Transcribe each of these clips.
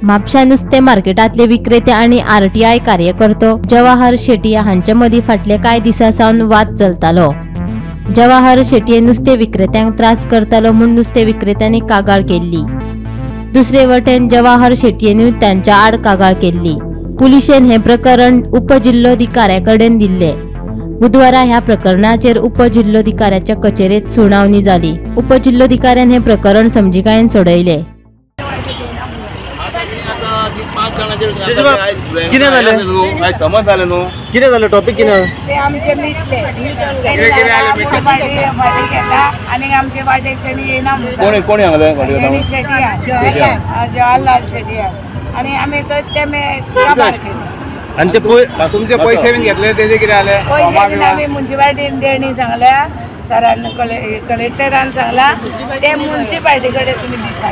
म्हापशा नुस्तें मार्केटांतले विक्रेते आनी आरटीआय कार्यकर्तो जवाहर शेटये हांचे मदीं फाटले कांय दिसां सावन वाद चलतालो. जवाहर शेटये नुस्तें विक्रेत्यांक त्रास करतालो म्हूण नुस्तें विक्रेत्यांनी कागाळ केल्ली. दुसरे वटेन जवाहर शेटयेनूय तांच्या आड कागाळ केल्ली. पुलिशेन हें प्रकरण उपजिल्होधिकाऱ्या कडेन दिल्लें. बुधवारा ह्या प्रकरणाचेर उपजिल्होधिकाऱ्याच्या कचेरेत सुनावणी जाली. उपजिल्होधिकाऱ्यान हें प्रकरण समजिकायेन सोडयलें. कितें जालें? समज जालें न्हू, कितें जालें? टॉपीक कितें? ते आमचे मिटले आनी आमचे वाटेक तेणी येना. कोण कोण हांगले? जवाहरलाल शेटये. आनी आमी थंय ते काबार केले. आनी ते तुमचे पयशे बीन घेतले तेजे कितें जालें? पयशे बीन आमी मुन्सिपाल्टीन देणी सांगल्या, सरान कलेक्टरान सांगला ते मुन्सिपाल्टी कडेन तुमी दिसा.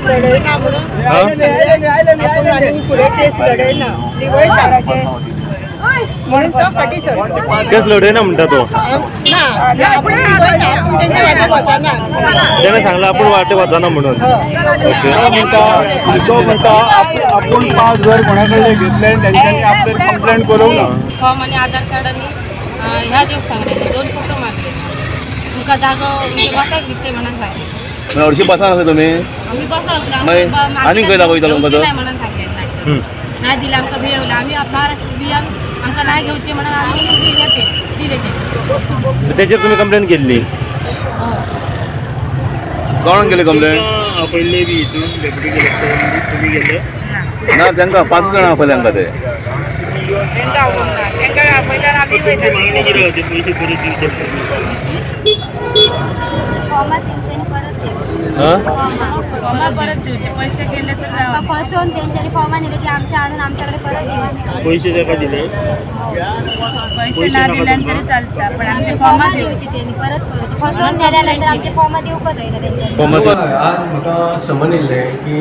लढयना म्हणून फुडें केस लढयना म्हणून तो फाटीं सरलो. केस लढयना म्हणटा तो? ना, आपूण तेंच्या वाटेक वचना. तेणें सांगलां आपूण वाटेक वचना म्हणून. तो म्हणटा आपूण 5,000 कोणा कडले घेतले आनी तेंच्यांनी आपल्यार कंप्लेंट करूंक ना. फॉर्म आनी आधार कार्ड आनी ह्या दिवंक सांगले, 2 फोटो मारले. तुमकां जागो म्हणजे बसाक दितले म्हणून सांगले. हरशीं बसा आसले तुमी? आमी बसा आसले. आनी खंय दाखयतालो तुमकां? नाही म्हणून सांगले. नाही दिले आमकां भियेवले. आमी महाराष्ट्र भियान आमकां नाही घेवचे म्हणून आमी दिले ते. तेचेर तुमी कंप्लेन केल्ली? कोणाक केली कंप्लेन? पयले बी हितून डेप्युटी कलेक्टर तुमी गेले ना? तांकां 5 जाणां आपयले तांकां ते. पयशे परत दिवचे? परत दिवचे पैसे गेले तर फसोवन तेंच्यांनी फॉर्मा दिले की आमचे आणून आमच्याकडे परत दिवचे. पैसे ताका दिले? पैसे ना दिल्यान तरी चालता, पण आमचे फॉर्मा दिवचे तेणी परत करूचे. फसोवन दिल्या नंतर आमचे फॉर्मा दिवकच जायना तेंच्यांनी. आज म्हाका समन येयल्लें की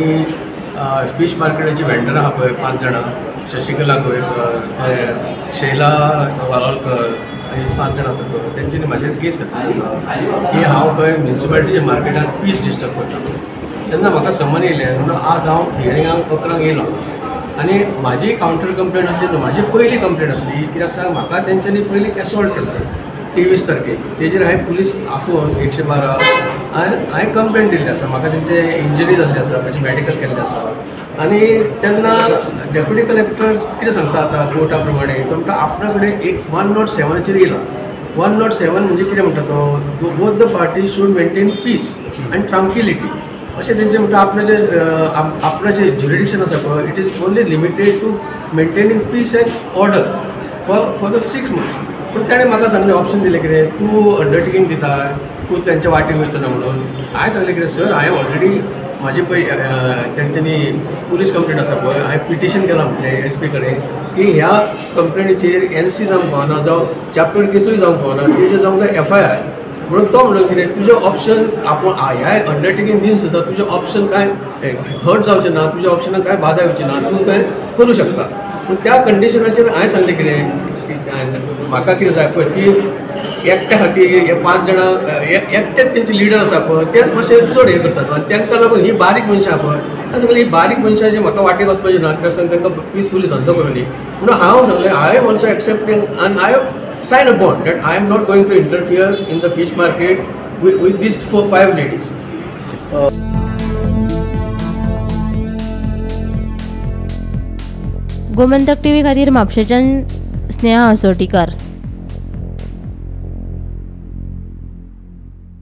फीश मार्केटाची वेंडर आहा पळय 5 जाणां, शशिकला गोयकर, शैला वालोलकर आनी 5 जाणां आसा पळय, तेंच्यांनी म्हाजेर केस घातलेली आसा की हांव खंय म्युनिसिपालिटीच्या मार्केटान पीस डिस्टर्ब करता. तेन्ना म्हाका समन येयलें म्हणून आज हांव हियरिंगाक 11 येयलो. आनी म्हाजी कावंटर कंप्लेन आसली न्हू, म्हाजी पयली कंप्लेन आसली कित्याक सांग, म्हाका तेंच्यांनी पयली एसॉल्ट केल्लें 23 तारखेक. तेजेर हांवें पुलीस आफोवन 112 हांवें कंप्लेन दिल्ली आसा. म्हाका तेंचे इंजरी जाल्ली आसा, म्हजी मॅडिकल केल्लें आसा. आनी तेन्ना डेप्युटी कलेक्टर कितें सांगता आतां कोर्टा प्रमाणे, तो म्हणटा आपणा कडेन एक 107चेर येयला. 107 म्हणजे कितें म्हणटा तो, both the party should maintain peace and tranquillity अशें तेंचें म्हणटा. आपणाचें आपणाचें ज्युरिडिक्शन आसा पळय, it is only limited to maintaining peace and order for the 6 months. पूण ताणें म्हाका सांगलें ऑप्शन दिलें कितें, तूं अंडरटेकींग दिता, तूं तेंच्या वाटेक वचना म्हणून. हांवें सांगलें कितें, सर हांवें ऑलरेडी म्हाजी पळय तेंच्यांनी पुलीस कंप्लेन आसा पळय, हांवें पिटिशन केलां म्हटलें एस पी कडेन की ह्या कंप्लेनीचेर एन सी जावंक फावना, जावं चॅप्टर केसूय जावंक फावना, तेजेर जावंक जाय एफ I R. म्हणून तो म्हणून कितें तुजें ऑप्शन आपूण ह्या अंडरटेकींग दिवन सुद्दां तुजें ऑप्शन कांय हर्ट जावचें ना, तुज्या ऑप्शनाक कांय बादा येवची ना, तूं थंय करूं शकता. पूण त्या कंडिशनाचेर हांवें सांगलें कितें, म्हाका कितें जाय पळय, ती एकट्या खातीर हे 5 जाणां एकटेच तेंचे लिडर आसा पळय, ते मातशे चड हें करतात आनी तांकां लागून ही बारीक मनशां पळय, हांवें सांगलें ही बारीक मनशां जी म्हाका वाटेक वचपाची ना, कित्याक सांग तांकां पिसफुली धंदो करूं न्ही. म्हणून हांव सांगलें I am also accepting आनी I sign a bond that I am not going to interfere in the fish market with these 4-5 ladies. Gomantak TV खातीर म्हापशेच्यान स्नेहा असोटीकर.